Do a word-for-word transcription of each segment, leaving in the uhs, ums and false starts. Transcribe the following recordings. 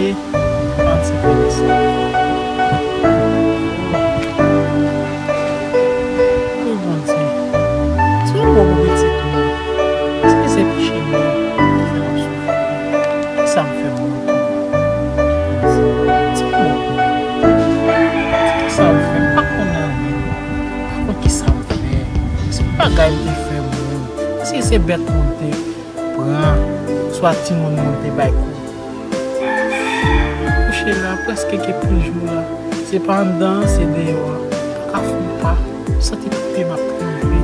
Ann se fè lèson. Wi, Bondye. Di yon mo pou pitit mwen. Eskize peche mwen ki fè m ap soufri. Kisa m fè moun tou? Bondye, di yon mo pou mwen. Kisa m fè? M pa konn anyen. M pa konn kisa m fè. Se bagay m te fè moun. Èske se bèt moun te pran, swa timoun moun te bay kou. Kouche la, prèske gen pil jou la. Se pa anndan an, se deyò a. Pa ka fè yon pa. Santi tout pye m ap tremble.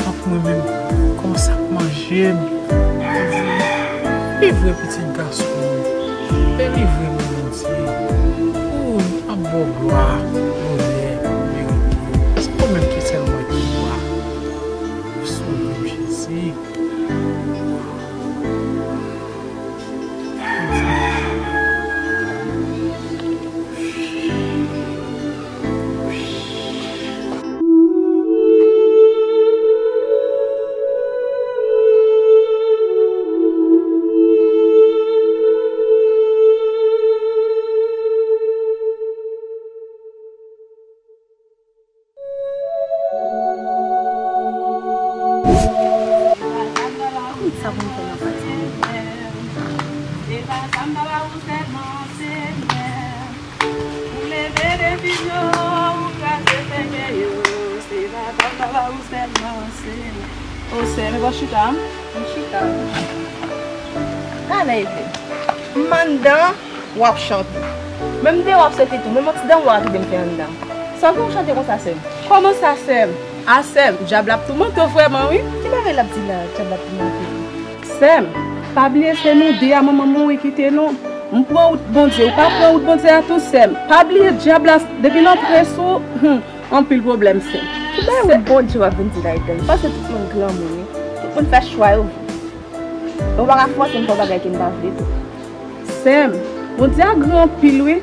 Vant mwen menm kòmanse ap manje m. Delivre pitit gason w. Delivre m, Bondye. Ou, m ap ba w glwa, lonè, verite. Se ou menm ki sèlman ki wa. Sove m, Jezi. Kòman sa pou m fè nan pati? O Sè, men bon chita. M chita. Talè, Eve. M anndan. W ap chante. Menm deyò w ap soti tou, menm yon ti danwè w ap kite m fè anndan. Sa w gen w chante konsa, sè m? Kòman sa, sè m? A, sè m, dyab la ap toumante w vrèman, wi. Ki bagay l ap di la, dyab la ap toumante m? Sè m, pa bliye se nou de a manman mouri kite nou. M pran wout Bondye, ou pa pran wout Bondye a tou, sè m. Pa bliye dyab la, depi l antre sou ou, hmm, anpil pwoblèm, sè m. Ki bagay wout Bondye w ap vin di la, Etèn? M panse tout moun granmoun, wi. Tout moun fè chwa yo vre. Ou pa ka fòse m fè yon bagay ke m pa vle tou. Sè m, Bondye a gran anpil wi.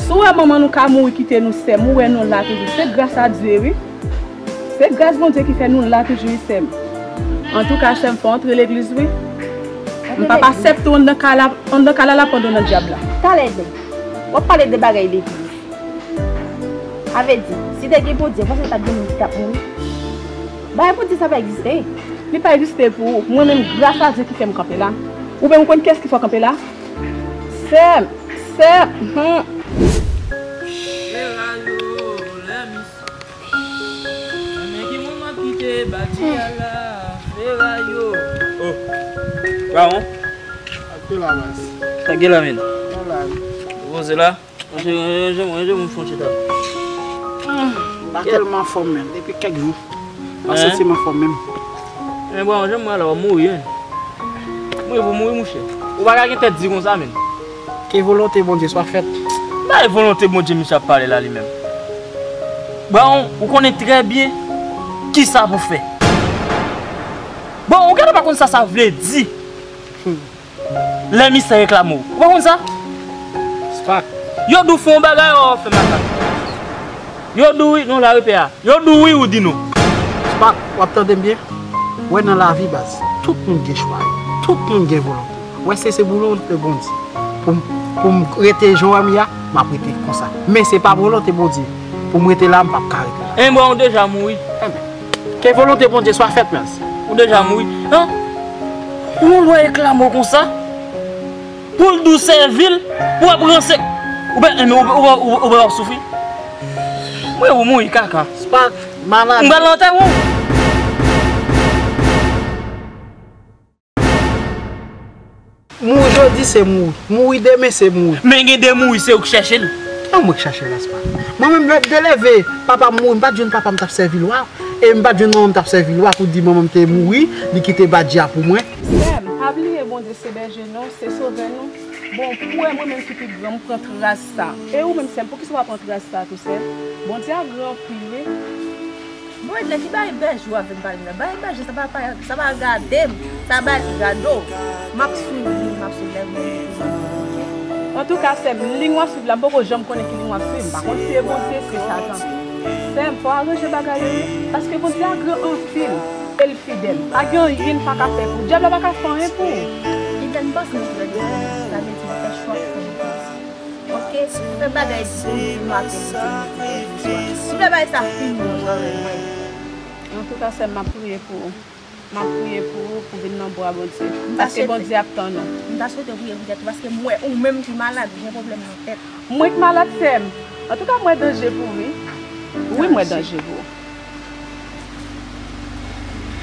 Si w wè manman nou ka mouri kite nou, sè m, ou wè nou la toujou, se gras a Dye wi. Se gras Bondye ki fè nou la toujou wi, sè m. Antouka, sè m, fò w antre legliz wi. M p ap aksepte w anndan kay la, anndan kay la, l ap pran w nan dyab la. Talè, w ap pale de bagay legliz. Sa vle di, si te gen Bondye, w panse t ap gen moun ki t ap mouri? Bagay Bondye sa pa egziste. Li pa egziste pou ou. Mwen menm, gras a Dye ki fè m kanpe la. Oubyen ou konn kiyès ki fè w kanpe la? Sè m, sè m, hmm. Fera yo, lèmis. Men ki moun m ap kite bati a la, fera yo. Oh. Bawon. Ak tou la baz. Sa gen la, men? Ou la. Ou poze la? Ranje, ranje, ranje, ranje moun fon chita. M pa tèlman anfòm menm. Depi kèk jou, m pa santi m anfòm menm. Men bon, jan m wè la, w ap mouri, men. Mouri pou mouri, monchè. Ou pa ka gen tèt di konsa, men. Ke volonte Bondye swa fèt. Bay volonte Bondye misye ap pale la, li menm. Bon, ou konnen trè byen kisa pou fè. Bon, ou genlè pa konn sa sa vle di. Lè misye reklame w. Ou pa konn sa? Spak. Yo di w fè yon bagay, w fè makak. Yo di w wi, non, la repè a. Yo di w wi, ou di non. Spak, w ap tande m byen? Ou wè nan lavi, baz, tout moun gen chwa yo. Tout moun gen volonte. Ou wè, se, se volonte Bondye. Pou m, pou m rete jan w wè m ye a, m ap rete konsa. Men se pa volonte Bondye. Pou m rete la, m p ap ka rete la. Enben, ou deja mouri. Enben, ke volonte Bondye swa fèt, men. Ou deja mouri. An? Yon lwa reklame w konsa? Pou l di w sèvi l, pou w ap ranse. Ou pa, enben, ou, ou, ou, ou, ou pa ap soufri. Mwen, ou mouri kaka. Spak, malad. M pral antère w. Mouri jodi se mouri. Mouri demen se mouri. Men gen de mouri se ou k chèche l. Kiyès mwen k chèche la, Spak? Mwen menm lè m te leve, papa m mouri, m pa t jwenn papa m t ap sèvi lwa. E m pa t jwenn manman m t ap sèvi lwa pou di manman m te mouri, li kite badji a pou mwen. Sè m, pa bliye Bondye se bèje nou, se sovè nou. Bon, pou wè mwen menm ki pi gran, m pran tras sa. E ou menm, sè m, poukisa w pa pran tras sa tou, sè m? Bondye a gran anpil, wi. Bon, Edna, ki bagay bèje w ap vin pale m la? Bagay bèje, sa pa, pa, sa pa gade m. Sa bagay ki gade w. M ap swiv li, m ap swiv lè mwen, oke? Antouka, sè m, liy w ap swiv la, m poko janm konnen ki liy w ap swiv. M pa konn si se Bondye, si se Satan. Sè m, fò w aranje bagay yo, wi. Paske Bondye a gran anpil. E l fidèl. Pa gen anyen l pa ka fè pou ou. Dyab la pa ka fè anyen pou ou. Edna, m panse nou fè de sa vle di fè chwa pou nou. Fè bagay pou m di maten, pou m di bonjou. Pou fè bagay sa fini, yon jan avèk mwen. Antouka, sè m, m ap priye pou ou. M ap priye pou ou, pou w vin nan bra Bondye. Paske Bondye ap tann ou. M ta swete w priye pou tèt ou, paske m wè ou menm ki malad, ou gen pwoblèm nan tèt. Mwen ki malad, sè m? Antouka, m wè danje pou ou, wi. Wi, m wè danje pou ou.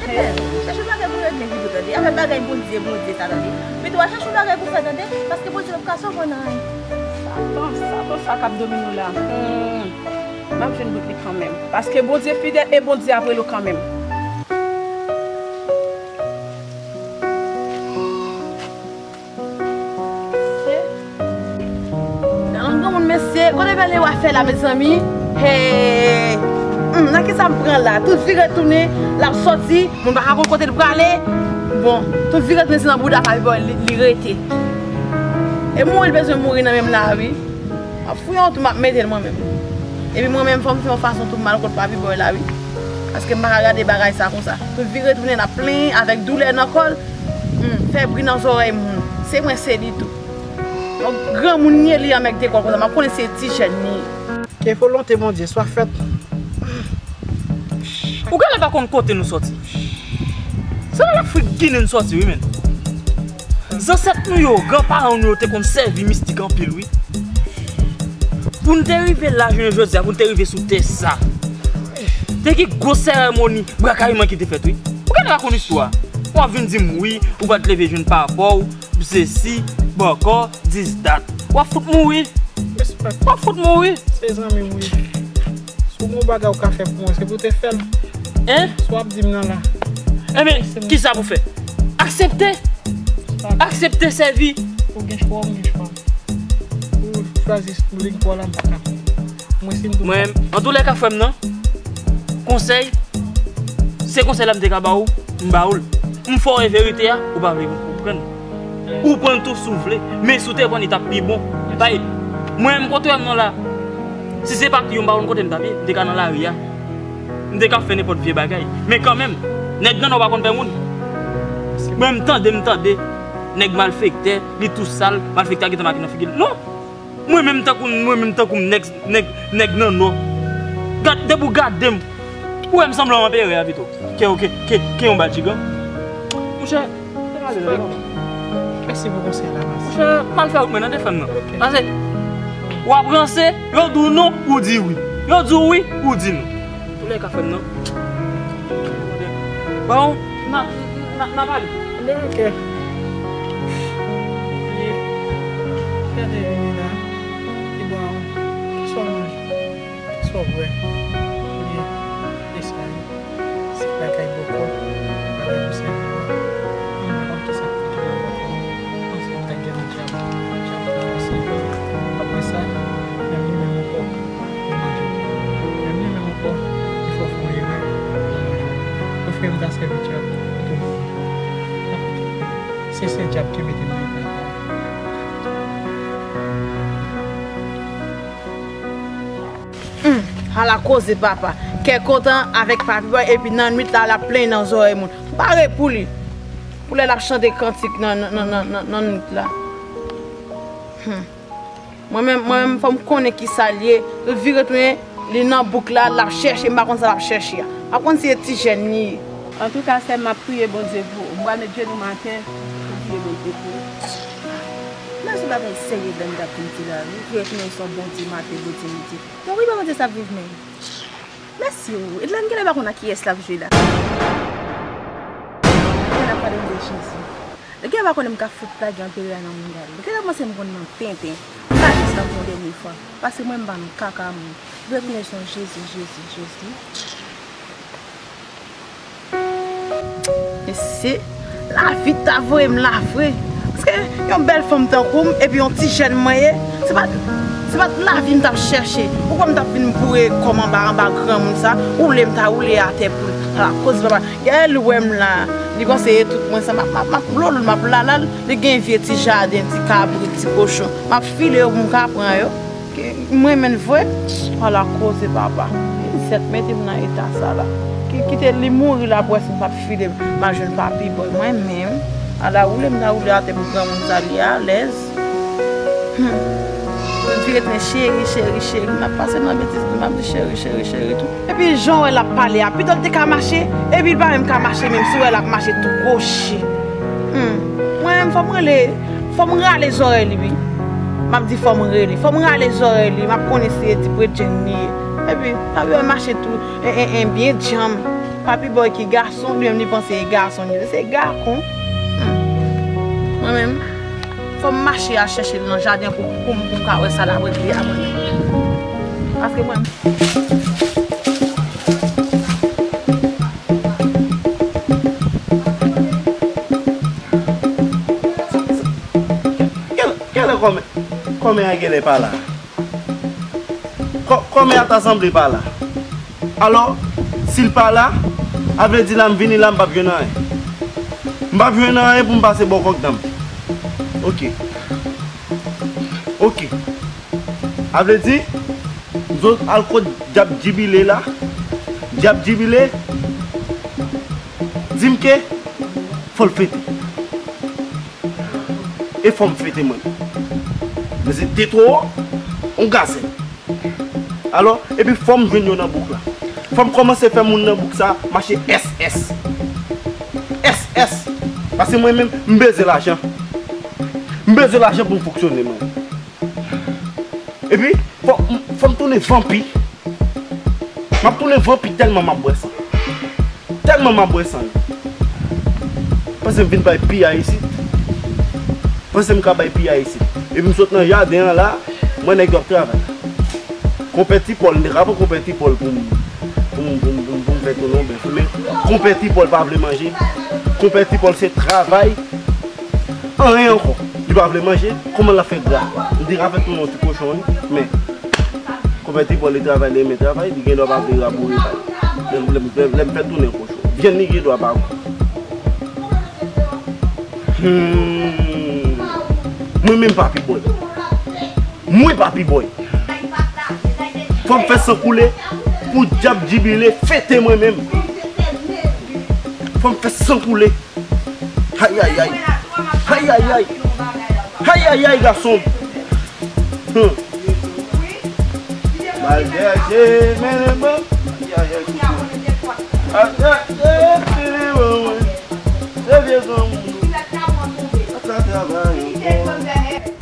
Chèche bagay pou regle pito, tande. Afè bagay Bondye, Bondye sa, tande. Pito w al chèche bagay pou fè, tande. Paske Bondye p ap ka sove w nan anyen. Satan, Satan sa k ap domine w la. Hmm. M ap jwenn bout li kanmenm. Paske Bondye fidèl e Bondye ap rele w kanmenm. Yon granmoun, mesye, kote bèl e w a fè la, mezanmi? Hey! Hmm, nan kisa m pran la? Tout vire tounen, l ap sòti, moun pa ka konn kote l prale. Bon, tout vire tounen se nan bouda Papi Bòy li, li rete. E mouri l bezwen mouri nan menm la, wi. M ap fouye yon twou, m ap mete l mwen menm. Epi mwen menm, fò m fè yon fason pou m al kot Papi Bòy la, wi. Paske m pa ka gade bagay sa konsa. Pou l vire tounen, l ap plenyen avèk doulè nan kò l. Hmm, fè bri nan zòrèy moun. Se mwen, se li tou. Yon granmoun li ye, li anmègde kò l konsa. M ap konnen se ti jèn li ye. Ke volonte Bondye swa fèt. Ou genlè pa konn kote nou sòti. Se nan Lafrik Ginen n sòti, wi, menn. Zansèt nou yo, granparan nou yo te konn sèvi mistik anpil, wi. Pou n te rive la, jounen jodi a, pou n te rive sou tè sa, te gen gwo seremoni, brakayman ki te fèt, wi. Ou genlè pa konn istwa. W ap vin di m, wi, ou pa t leve jwenn papa w, sesi, bòkò, dis dat. W ap fout mouri. Respè. W ap fout mouri. Se zanmi m, wi. Si w gen yon bagay ou ka fè pou mwen, se pou w te fè l. Hein? Sa w ap di m nan la. Enben, kisa pou fè? Aksepte. Aksepte sèvi. Ou gen chwa, ou gen chwa. Ou chwazi liy pa w la, m pa ka. Mwen, si m di w. Mwen, antoulèka, frè m nan, konsèy, se konsèy la m te ka ba ou, m ba ou l. M fè w wè verite a, ou pa vle konprann. Ou pran l tou si w vle, men si w te pran li, t ap pi bon. Bay, mwen menm kote w wè m nan la, si se pa t yo, m pa konn kote m t ap ye, m te ka nan lari a. M te ka fè nenpòt vye bagay. Men kanmenm, nèg nan nò pa konn pè moun. Mwen, m tande, m tande nèg malfektè, li tou sal, malfektè a gentan make nan figi l. Non! Mwen menm tankou, mwen menm tankou nèg, nèg, nèg nan nò. Gad, depi w gade m, ou wè m sanble yon anperè a pito. Ke, ke, ke, ke yon badjigan. Monchè, se pa lè la, non. Mèsi pou konsèy la, mèsi. Monchè, m al fè wout mwen nan, tande frè m nan. Ok. Pase, w ap ranse, yo di w non, ou di wi. Yo di w wi, ou di non. Antoulèka, frè m nan. Bon, n a, n a, n a pale. Ok. Li, gade vini la. Li ba w. Kisa w manje? Kisa w bwè? Li, li sa yo. Se bagay bòkò. Bagay pou sèvi bò. Mwen pa konn kisa k fout la bòkò. Ansanm ak gèl dyab. Dyab la resevwa. Apre sa, menm li menm ankò. Li manje w. Menm li menm ankò, li fè w fè yon erè, li manje w. Ou frè m ta sèvi dyab pou tou moun. Se, se dyab ki mete m nan eta sa. Hmm, ala koze papa. Kè kontan avèk Papi Bòy, epi nan nwit la, l ap plenyen nan zòrèy moun. M pare pou li. Pou lè l ap chante kantik nan, nan, nan, nan, nan, nan nwit la. Hmm. Mwen menm, mwen menm, fò m konnen kisa l ye. L vire tounen, li nan bouk la, l ap chèche, m pa konn sa l ap chèche a. M pa konn si se ti jèn li ye. Antouka, sè m, m ap priye Bondye pou ou. M pral met jenou m atè pou m priye Bondye pou ou. Men se bagay serye Glenda ap vin di la, wi. Vire tounen se yon Bondye maten, Bondye midi. Yon wi, Bondye sa ap viv menm. Mèsi, wi. Edlande genlè pa konn ak kiyès l ap jwe la. Genlè ap pale m de Jezi. Li genlè pa konnen m ka fout lage anperè a nan mouda li. Li genlè panse m konn nan tenten. M pa jis la pou yon dènye fwa. Paske mwen m pa nan kaka moun. Vire tounen se yon Jezi, Jezi, Jezi. Mesye, lavi ta voye m la vre. Paske yon bèl fanm tankou m, epi yon ti jèn mwen ye, se pa, se pa t lavi m t ap chèche. Ou kwè m t ap vin boure kò m anba, anba granmoun sa, woule m ta woule atè pou l. Ala koze papa. Gade l wè m la, li panse e tout mwen sa, m ap, m ap, m ap lolo l, m ap lala l, li gen vye ti jaden, ti kabrit, ti kochon. M ap file yo pou m ka pran yo. Ke m renmen l vre. Ala koze papa. Zèt mete m nan eta sa la. Ki kite li mouri la pou wè si m p ap file m al jwenn Papi Bòy mwen menm. Ala woule m ta woule atè pou granmoun sa li alèz. Hmm. Vire tounen, cheri, cheri, cheri. M ap pase nan betiz li, m ap di cheri, cheri, cheri tou. Epi jan w wè l ap pale a, pito l te ka mache, epi l pa menm ka mache menm, si w wè l ap mache tou kwochi. Hmm. Mwen menm, fò m rele, fò m rale zòrèy li, wi. M ap di fò m rele, fò m rale zòrèy li, m ap konnen si e ti bredjenn li ye. Epi, l ap mache tou, en, en, en, byen djanm. Papi Boy ki gason, li menm li panse e gason li ye. Se gakon. Hmm. Mwen menm, fò m mache al chèche l nan jaden pou, pou, pou m ka wè sa l ap regle a mwen menm. Paske mwen, Kèlè, kèlè kòmè, kòmè a genlè pa la. Kò-, kòmè a ta sanble pa la. Alò, si l pa la, a vle di la m vini la, m p ap jwenn anyen. M p ap jwenn anyen pou m pase bò kòk dan m. Oke. Oke. A vle di, m sot al kot dyab Jibile la. Dyab Jibile di m ke fò l fete. E fò m fete mwen. Men se te twò, on gazèl. Alò, epi fò m jwenn yo nan bouk la. Fò m kòmanse fè moun nan bouk sa mache S S. S S. Paske mwen menm, m bezwen lajan. M bezwen lajan pou m fonksyone, mwen. Epi, fò, fò m tounen vanpi. M ap tounen vanpi tèlman m ap bwè san. Tèlman m ap bwè san yo. Panse m vin bay piya isit. Panse m ka bay piya isit. Epi m sot nan jaden an la, mwen nèg yo ap travay. Konpè Ti Pòl, m te ka pran Konpè Ti Pòl pou m, pou m, pou m, pou m, pou m fè tounen bèf. Men Konpè Ti Pòl pa vle manje. Konpè Ti Pòl se travay. Anyen ankò. Li pa vle manje, kòman l ap fè gra? M te ka fè tounen yon ti kochon, wi, men Konpè Ti Pòl li travay, li renmen travay, li gen dwa pa vle raboure pa l. Lè, lè, lè, lè m fè tounen kochon, vyann li gen dwa pa gou. Hmm. Mwen menm Papi Boy. Mwen Papi Boy. Fò m fè san koule pou dyab Jibile fete mwen menm. Fò m fè san koule. Ayayay. Ayayay. Ayayay, gason. Hmm. Al chèche, mennen ban. Ayayay, kote. Al chèche, mennen ban mwen. Se vye granmoun.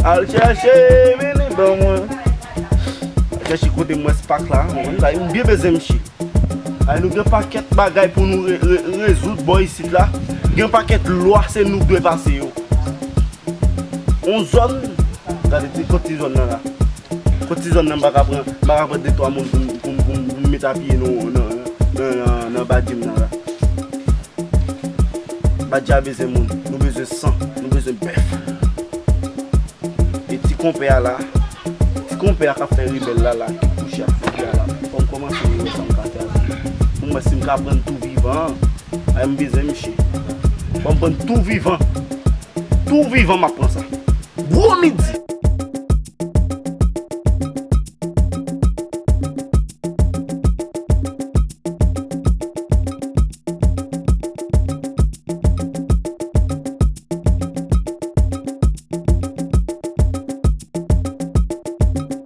Al chèche, mennen ban mwen. Al chèche kote mwen spak la. Mwen la, m byen bezwen mche. Ay, nou gen pakèt bagay pou nou re-, re-, rezoud bò isit la. Gen pakèt lwa, se nou k dwe pase yo. On zòn, gade ti, kot ti zòn nan la. Kot ti zòn nan, m pa ka pran, m pa ka pran de twa moun pou m, pou m, pou m, pou m met apiye nou nan, nan, nan, nan badji m nan la. Badji a bezwen moun, nou bezwen san, nou bezwen bèf. E ti konpè a la, ti konpè a k ap fè rebèl la la, ki kouche ak figi a la. Fò m kòmanse wè sa m ka fè avè l. Pou m wè si m ka pran l tou vivan. Ay, m bezwen mche. Fò m pran l tou vivan. Tou vivan m ap pran sa. Gwo midi.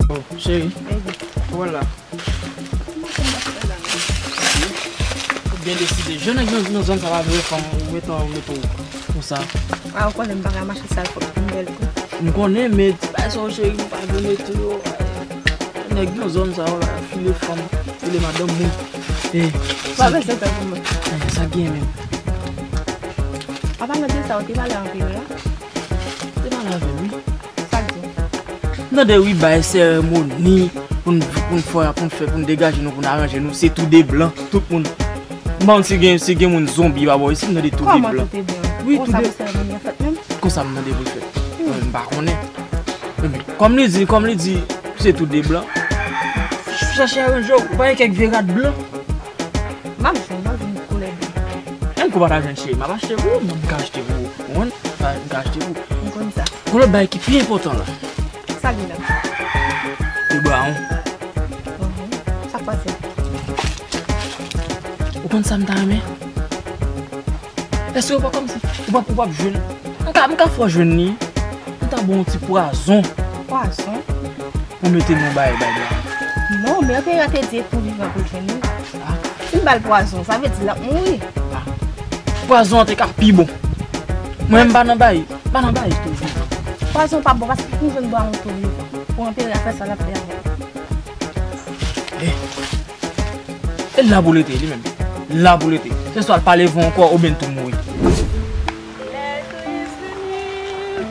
Oh, cheri. Baby. Wè la. Ou byen deside. Jwenn nèg nan, nan zòn sa pa vle fanm, ou met, ou met ou konsa. A, ou konnen m pa ka mache sal, fòk m bèl tou. M konnen, men ti bagay sa yo, cheri, m pa vle mete yo. Nèg nan zòn sa yo la, file fanm, file madanm moun. E, pa bezwen pè pou mwen. E, sa gen menm. Apa nan de sa, ou te pale anpil la? Te pale avè m, wi. Sa l di? M tande wi bay seremoni pou n, pou n fè, pou n fè, pou n degaje nou, pou n aranje nou. Se tou de blan, tout moun. M pa konn si gen, si gen moun zonbi pa bò isit, m tande tou de blan. Kòman tou de blan? Wi, tou de. Konsa pou seremoni an fèt menm? Konsa m tande pou l fèt. Mwen, m pa konnen. Epi, kòm li di, kòm li di, se tou de blan. Chèche aranje w, pa gen kèk vye rad blan. M ap jwenn, m ap jwenn koulè blan. Menm kou w pa ta jwenn cheri, m ap achte pou ou, m ka achte pou ou. Ou konprann? M ka achte pou ou. M konn sa. Gon lòt bagay ki pi enpòtan la. Sa gen la? Te brawon. Mhm. Sa k pase? Ou konn sa m ta renmen? Èske ou pa kòmsi, ou p ap, ou p ap jwenn? M ka, m ka fè w jwenn li. M ta ba w yon ti pwazon. Pwazon? Ou mete non bay bay la. Non, men anperè a te di e tou vivan pou l jwenn li. Si m ba l pwazon, sa vle di l ap mouri. Pwazon an te ka pi bon. Mwen, m pa nan bay, m pa nan bay tou vivan. Pwazon pa bon, paske pou m jwenn bwa yon tou vivan. Pou anperè a fè sa l ap fè avè l. E la pou l rete, li menm. La pou l rete. Se swa l pa leve ankò oubyen l tou mouri. Lè Kris vini,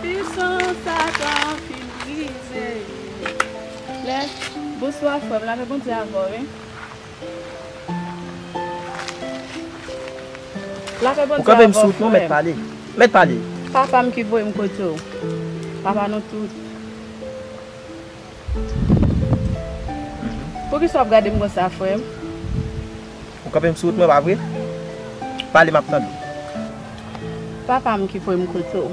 pisans Satan fin brize. Lè, bonswa, frè m. Lapè Bondye avè w, wi. Lapè Bondye avè w, frè m. Ou kanpe m sou wout mwen, mèt pale. Mèt pale. Papa m ki voye m kote w. Papa nou tout. Poukisa w ap gade m konsa, frè m? Ou kanpe m sou wout mwen, pa vre? Pale, m ap tande w. Papa m ki voye m kote w,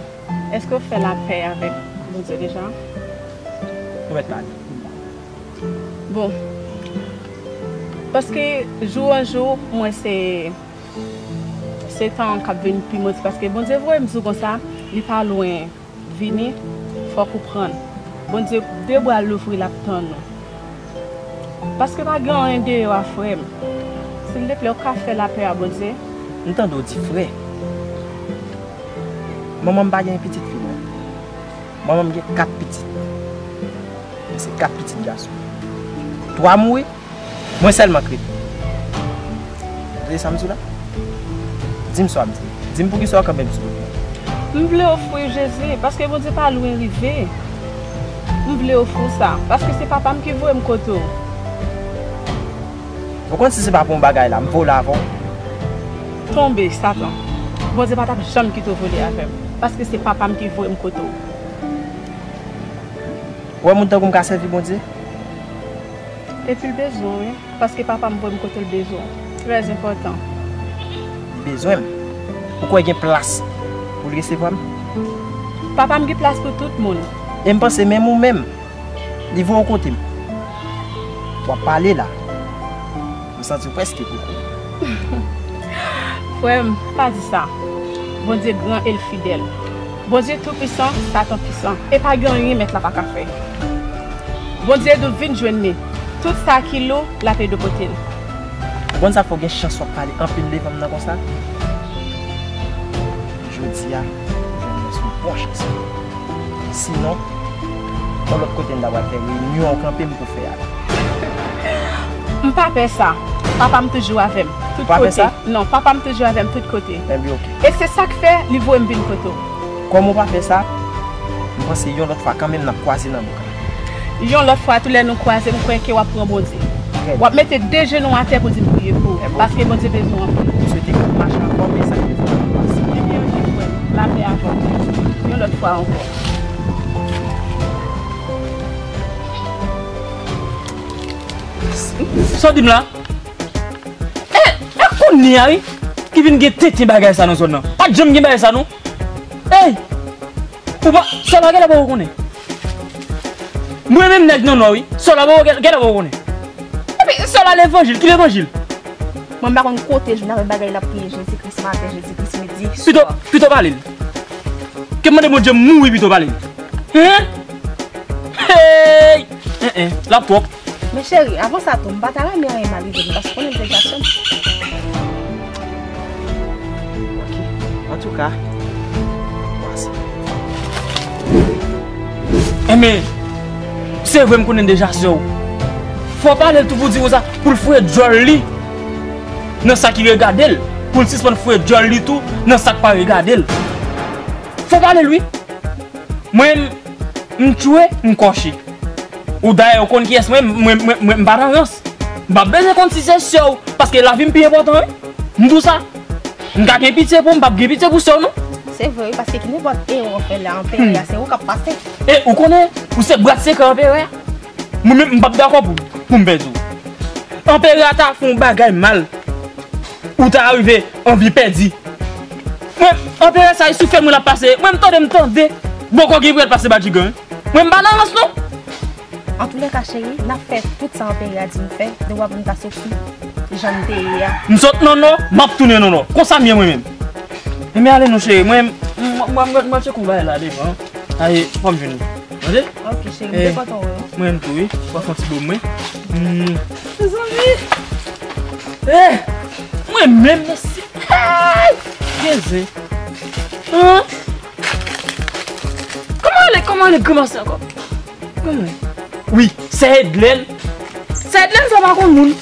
èske w fè lapè avèk Bondye deja? Ou mèt pale. Bon. Paske jou an jou, mwen se, se tan an k ap vin pi moti. Paske Bondye voye m di w konsa, li pa lwen. Vini, fòk ou pran l. Bondye, de bra l louvri, l ap tann ou. Paske pa gen anyen deyò a, frè m. Silvouplè, ou ka fè lapè a Bondye? M tande w di frè. Manman m pa gen pitit fi, non. Manman m gen kat pitit. E se kat pitit gason. Twa mouri. Mwen sèlman k rete. Tande sa m di w la? Di m sa w ap di. Di m poukisa w kanpe m sou wout mwen. M vle ofri w Jezi, paske Bondye pa lwen rive. M vle ofri w sa, paske se papa m ki voye m kote w. Ou konn si se pa pou yon bagay la, m vole avè w. Tonbe, Satan. Bondye pa t ap janm kite w vole avè m, paske se papa m ki voye m kote w. Ou wè moun tankou m ka sèvi Bondye? Epi l bezwen w, wi, paske papa m voye m kote l bezwen w. Trè enpòtan. Li bezwen m? Ou kwè gen plas pou l resevwa m? Papa m gen plas pou tout moun. E m panse menm ou menm, li voye w kote m. W ap pale la. M santi w prèske koko. Frè m, pa di sa. Bondye gran e l fidèl. Bondye toupisan, Satan pisan. E pa gen anyen mèt la pa ka fè. Bondye di w vin jwenn li. Tout sa ki lou, l ap ede w pote l. Ou konn sa k fè w gen chans w ap pale anpil devan m nan konsa? Jodi a, ou jwenn mwen sou bon chans. Sinon, yon lòt kote n ta pral fè reyinyon an kanpe m pou fè a. M pa pè sa. Papa m toujou avè m tout kote. Ou pa pè sa? Non, papa m toujou avè m tout kote. Enben, oke. E se sa k fè li voye m vin kote w. Kòm ou pa pè sa, m panse yon lòt fwa kanmenm n ap kwaze nan bouk la. Yon lòt fwa tou, lè nou kwaze, m kwè ke w ap pran Bondye. W ap mete de jenou atè pou di m priye pou ou, paske Bondye bezwen w anpil. M swete ke w mache avè m, e sa ki fè w pase. Ebyen, oke, frè m. Lapè avè w. Yon lòt fwa ankò. Sa w di m la? E, e kounye a, wi, ki vin gen tenten bagay sa nan zòn nan. Pa t janm gen bagay sa, non. Ey! Ou pa, sè la, genlè pa ou konnen. Mwen menm nèg nan nò, wi. Sè la, pa ou, genlè pa ou konnen. Epi, sè la, levanjil, ki levanjil? Mwen, m pa konn kote l jwenn avèk bagay l ap priye Jezi Kris maten, Jezi Kris midi, swa. Pito, pito pale l. Ke m mande Bondye m mouri pito pale l. Hen? Hey! Hen, hen, l ap twòp. Men cheri, avan sa tou, m pa ta renmen anyen mal rive m, paske konnen m te Jackson. Ok, antouka, mèsi. Enben, se vre m konnen deja sè w. Fò w pale l tou pou di konsa, pou l foure djòl li nan sa ki regade l, pou l sispann foure djòl li tou nan sa k pa regade l. Fò w pale l wi. Mwen, m tchwe, m kòche. Ou dayè, ou konn kiyès mwen, mwen, mwen, mwen, m pa nan rans. M pa bezwen konn si se sè w, paske lavi m pi enpòtan, wi. M di w sa. M ka gen pitye pou w, m p ap gen pitye pou sè w, non. Se vre, wi, paske ki nenpòt erè w fè la, anperè a, se ou k ap pase. E ou konnen, ou se bwat sekrè anperè a. Mwen menm, m p ap dakò pou, pou m pèdi w. Anperè a ta fè yon bagay mal. Ou ta rive anvi pèdi. Mwen, anperè sa, e sou fè mwen l ap pase. Mwen, m tande, m tande. Bòkò gen pou y al pase ba djigan, wi. Mwen, m pa nan rans, non. Antoulèka, cheri, n ap fè tout sa anperè a di n fè, dewa pou n ta soti jan n te ye a. M sot nan nò, m ap tounen nan nò. Konsa m ye mwen menm. Enben ale non, cheri. Mwen, m, m, m, m, m ap tcheke yon bagay la devan. Aye, fò m jwenn li. Tande? Ok, cheri, m te kontan wè w. Mwen menm tou, wi. W ap fè yon ti bo mwen. Mm. Mezanmi. Eh! Mwen menm, mèsi. Hey! Gen zen. Hein? Kòman ale, kòman ale grimas ankò? Kòman? Wi, sè Edlèn. Sè Edlèn, sa pa konn moun.